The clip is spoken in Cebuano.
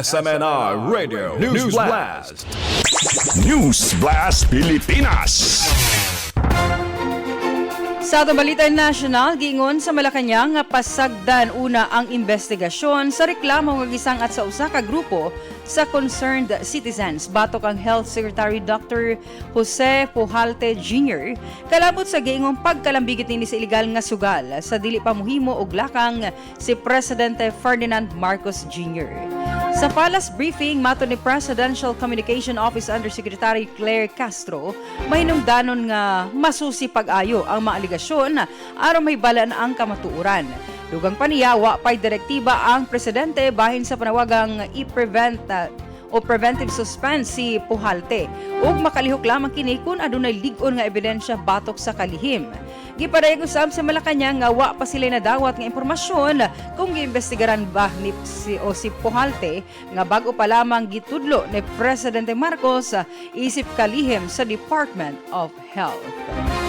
SMNI Radio News Blast. News Blast Pilipinas. Sa atong balita national, giingon sa Malacañang nga pasagdan una ang investigasyon sa reklamo nga gisangat sa usa ka grupo sa concerned citizens batok ang Health Secretary Dr. Jose Pujalte Jr. kalabot sa giingong pagkalambigit nini sa ilegal nga sugal sa dili pa muhimo og lakang si Presidente Ferdinand Marcos Jr. Sa Palace briefing, matod ni Presidential Communication Office Undersecretary Claire Castro, mahinungdanon nga masusi pag-ayo ang mga alegasyon aron mahibalan ang kamatuoran. Dugang pa niya, wa pa'y direktiba ang presidente bahin sa panawagang i-prevent o preventive suspense si Pujalte ug makalihok lamang kini kung adunay lig-on nga ebidensya batok sa kalihim. Gipadayag usab sa Malacañang nga wa pa sila nadawat nga impormasyon kung giimbestigaran ba ni si o si Pujalte nga bag-o pa lamang gitudlo ni Presidente Marcos isip kalihim sa Department of Health.